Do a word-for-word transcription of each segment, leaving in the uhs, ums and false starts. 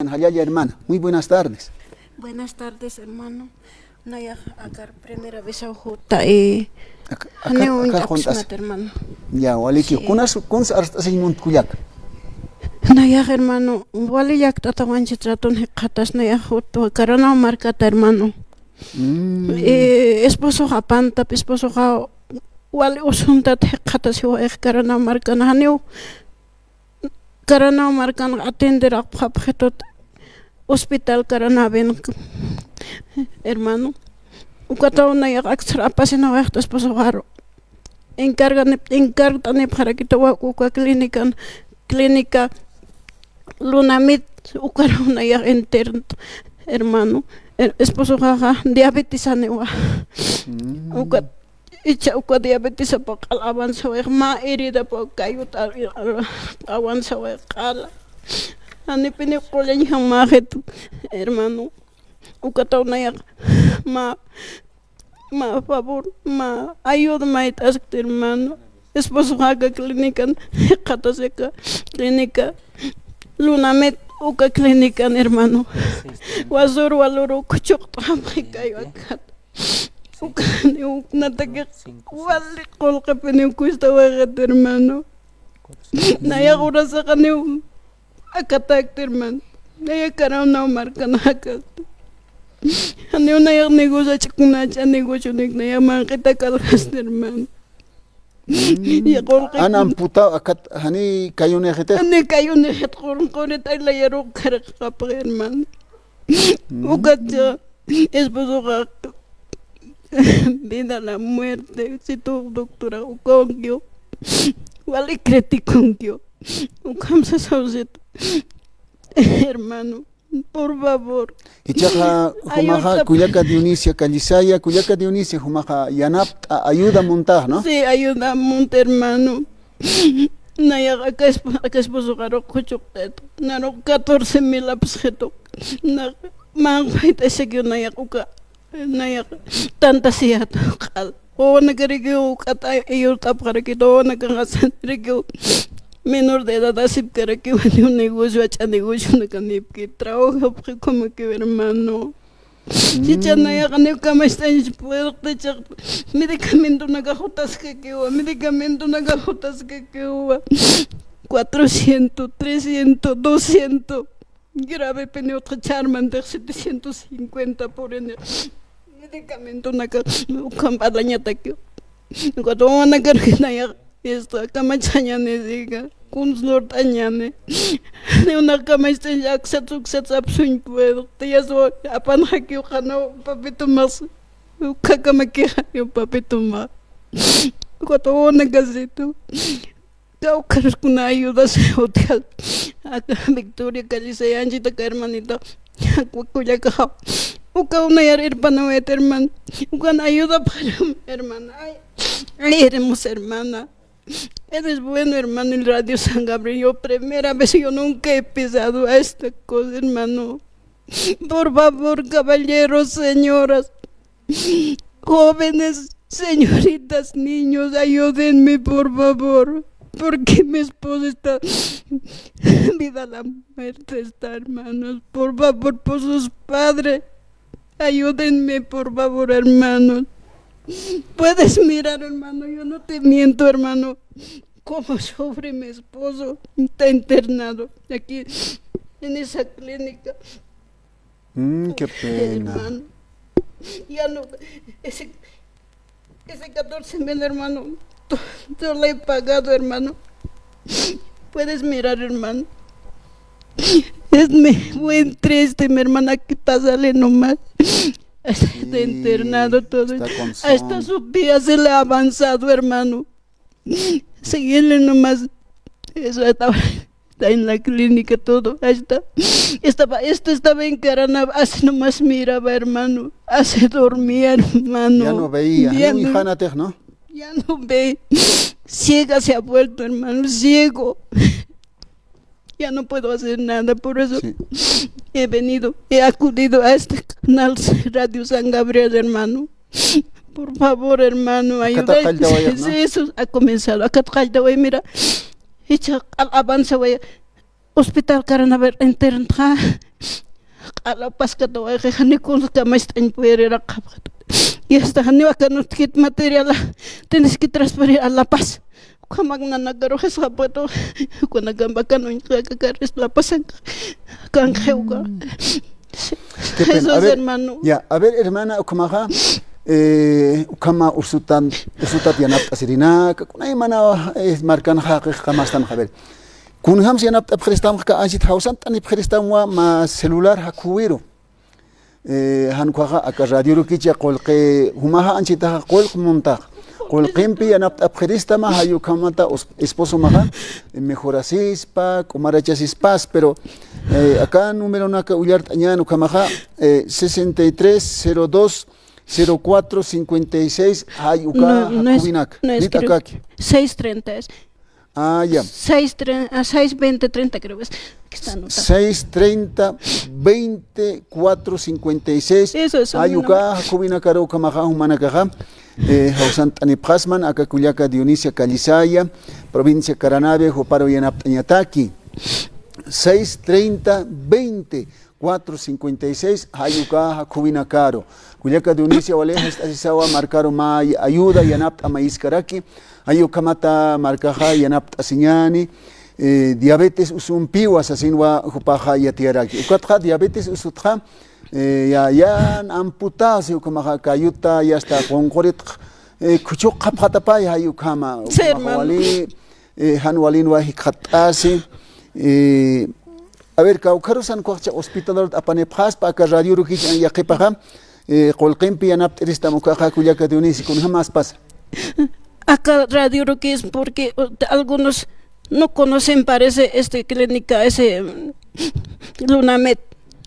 Jallalla hermana, muy buenas tardes. Buenas tardes, hermano. Nayax akar primera vez awjuta, eh, Ak-, akar, janiw akar uñt'apxsmat, hermano. Ya, walikiw. Sí. Kunas, kuns arst'asiñ munt kullaka? Nayax, hermano, wali llakt'ata wañchit ratun jikxatas nayax jutwa Caranaw markata, hermano. Mm. Eh, esposox apantap, esposoxa wali usuntat jikxatasiwa ix Caranaw markan, janiw Caranaw markan atenderapxapxitut hospital Caranawin, hermano. Ukataw nayax aksar apasinaw ix esposoxaru. Encarganip-, encargt'anipxarakituwa uka clínican, clínica Lunamed, ukaruw nayax interno, hermano. Er-, esposoxaxa diabetesaniwa. Mm. Ukat Icha uka diabetesapa q'al avanzawayax, mä heridapaw kayut a-, a-, avanzawayax q'ala. Janipiniw qullañ jamäxit, hermano. Ukataw nayax mä, mä favor, mä ayuda mayt'askti, hermano. Esposoxa aka clínican jikxatasika, clínica Lunamed uka clínican, hermano. Wasür walür ukhuchuqt'xamxi kayu akat. Ukaniw uknatakix wali qullqipiniw kustawaxit, hermano. Nayax urasaxaniw akatakti, hermano. Nayax Caranaw markanaxakasti. Janiw nayax negocio ach'kunach'a, negocionik nayax manq'ita kalxasti, hermano. Mm. Ya qullqi. An amputaw akat jani kayunixitix. Jani kayunixit qurun qurit aylayarux kharaqapxi, hermano. Mm. Ukatcha esposoxa vida a la muerte, situ doctora, ukawankiw wali criticonkiw. Ukham sasaw situ, hermano. Por favor. Ichaxa jumaxa ayuda. Kullaka Dionisia Callisaya, kullaka Dionisia, jumaxa yanapt'a, ayuda muntax, ¿no? Sí, ayuda munta, hermano. Nayax aka esp-, aka esposoxarux ukhuchuqt'it. Narux catorce mil apsxitu. Na, manq'ayt'asakiw nayax uka. Nayax tantasiyat q'al. Wawanakarikiw uk'at ay-, ayurt'apxarakitu, wawanakax asanirikiw menor de edad asipkarakiw, janiw negocio, ach'a negocionakan nipki, trabajapxi ukhamakiw, hermano. Mm. Chicha nayax janiw kamacht'añch puedqti, chicha medicamentonakax jutaskakiwa, medicamentonakax jutaskakiwa. Cuatrocientos, trescientos, doscientos. Gravepiniw utjacharmantix setecientos cincuenta por en el medicamentonaka ukham parlañatakiw. Ukat wawanakar nayax, esto, kamachxañani, siga, kuns lurt'añani. Ni unax kamachxañ aksats uksats apsuñ puedo. Tiyas apanxakiw qhanaw papitumax. Ukhakamaki qhanaw papitumax. Ukat wawanakasitu. Kawkharus kuna ayudas utjal. Aka Victoria Callisaya, anchita aka hermanita. Kullakaxa. Uka unayar irpanawayat, hermano. Ukan ayudapxaram, hermana. Ay, ay, hermosa hermana. Eres bueno, hermano, el Radio San Gabriel. Yo primera vez, yo nunca he pisado a esta cosa, hermano. Por favor, caballeros, señoras. Jóvenes, señoritas, niños, ayúdenme, por favor, porque mi esposo está, vida a la muerte está, hermanos. Por favor, por sus padres, ayúdenme, por favor, hermanos. Puedes mirar, hermano, yo no te miento, hermano, cómo sufre mi esposo, está internado aquí en esa clínica. Mm, qué pena. Hermano, ya no, ese, ese catorce mil, hermano, to-, todo lo he pagado, hermano. Puedes mirar, hermano. Es muy, muy triste, mi hermana, que pásale nomás. Está internado todo. Sí, está con... Hasta su vida se le ha avanzado, hermano. Seguirle nomás. Eso estaba, está en la clínica todo. Ahí está. Estaba, este estaba en Carana, así nomás miraba, hermano. Así dormía, hermano. Ya no veía. Ya no, ¿no? Ya no ve. Ciega se ha vuelto, hermano. Ciego. Ya no puedo hacer nada, por eso he venido, he acudido a este canal Radio San Gabriel, hermano. Por favor, hermano, ayuda. Akata qalltawayar, ¿no? Sí, eso ha comenzado. Akata qalltaway, mira. Icha, al-, avanza, vaya. hospital Caranavi internxa, q'ala paskata wayqixa ni kunskama ist'añ puyiriraxapxta. Y hasta janiw akan utjkit materiala, tienes que transferir a La Paz. Ukhamak nanakaru jisxapxtu, ukanakamp akan uñjaka carrista La Paz kanxa uka. Qué pena. A ver, hermano. Ya, a ver, hermana, ukhamaxa, eh, ukhama ursutan, ursutat yanapt'asirinaka, kunaymana, eh, markanxa jaqix qamastan, a ver. Kunjams yanapt'apxiristamxa, anchit jawsant'anipxiristamwa mä celular jakhuwiru. Eh, jan ukhaxa aka radiorukicha qullqi, jumaxa anchitaxa qullq muntax. Qullqimpi yanapt'apxiristama, jay ukhamata us-, esposomaxa, mejorasispa, k'umarachasispas, pero, eh, aka numeronaka ullart'añän ukhamaxa, eh, sesenta y tres, cero dos, cero cuatro, cincuenta y seis, jay uka. No, no es, jakhuwinak. No es, nit creo, akaki. Seis treinta es. Ah, ya. Seis tre-, ah, seis veinte treinta, creo es que está anotado. Seis treinta, veinte, cuatro cincuenta y seis. Eso, eso, jay uka, no. Jakhuwinakaru ukhamaxa, jumanakaxa, eh, jawsant'anipxasman, aka kullaka Dionisia Callisaya, provincia Caranavi, juparu yanapt'añataki. Seis treinta, veinte, cuatro cincuenta y seis, jay uka jakhuwinakaru. Kullaka Dionisia, wali jist'asisawa markaru mä ayuda, yanapt'a mayiskaraki, jay ukhamata markaxa yanapt'asiñäni, eh, diabetes usumpiwa sasinwa jupaxa yatiyaraki. Ukatxa diabetes usutxa, eh, ya, yan amputasi ukhamaxa kayuta, ya hasta qunquritx, eh, khuchuqxapxatapay jay ukhama. Sí, ukhamaxa hermano. Wali, eh, jan walinwa jikxatt'asi, eh, A ver, kawkharusan ukaxa hospitalurut apanipxaspa, aka radiorukicha yaqipaxa, eh, qullqimpi yanapt'iristam ukaxa kullaka Dionisia, kunjamas pasa. Aka radiorukis, porque, uh, algunos no conocen, parece, este, clínica, ese, mm, Lunamed.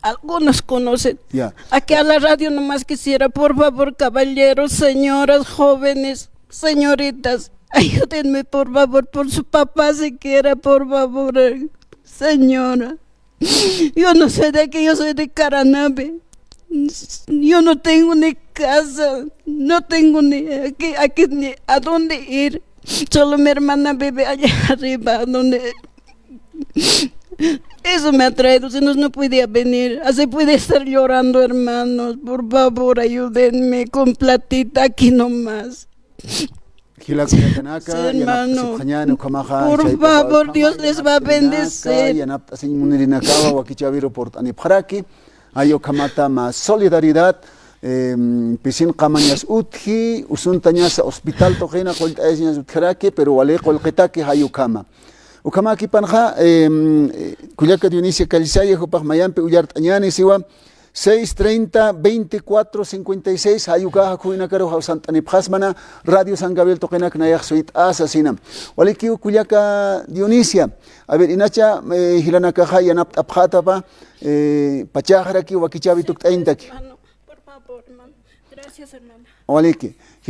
Algunos conocen. Ya. Aquí a la radio nomás quisiera, por favor, caballeros, señoras, jóvenes, señoritas, ayúdenme, por favor, por su papá siquiera, por favor, eh, señora. Yo no soy de aquí, yo soy de Caranavi. Yo no tengo ni casa, no tengo ni aquí, aquí ni a dónde ir. Solo mi hermana vive allá arriba, donde eso me ha traído, si no, no podía venir. Así puede estar llorando, hermanos. Por favor, ayúdenme con platita aquí nomás. Jila kullakanaka, sí, hermano. Yanapt'asipxañäni ukhamaxa, por favor, Dios les va a bendecir. Yanapt'asiñ munirinakawa wakichäwiru purt'anipxaraki, jay ukhamata mä solidaridad, em, pisin qamañas utji, usuntañasa hospital tuqina qullt'ayasiñas utjaraki, pero wali qullqitaki jay ukhama. Ukhamakipanxa, em, kullaka Dionisia Callisaya, jupax mayampi ullart'añäni siwa, seis treinta, veinticuatro cincuenta y seis, jay uka jakhuwinakaru jawsant'anipxasmana, Radio San Gabriel tuqinak nayax suyt'asa sina. Walikiw kullaka Dionisia, a ver, inacha, eh, jilanakaxa yanapt'apxätapa, eh, pachaxaraki wakichäwi tukt'añtaki. Hermano, por favor, hermano. Gracias, hermana. Waliki.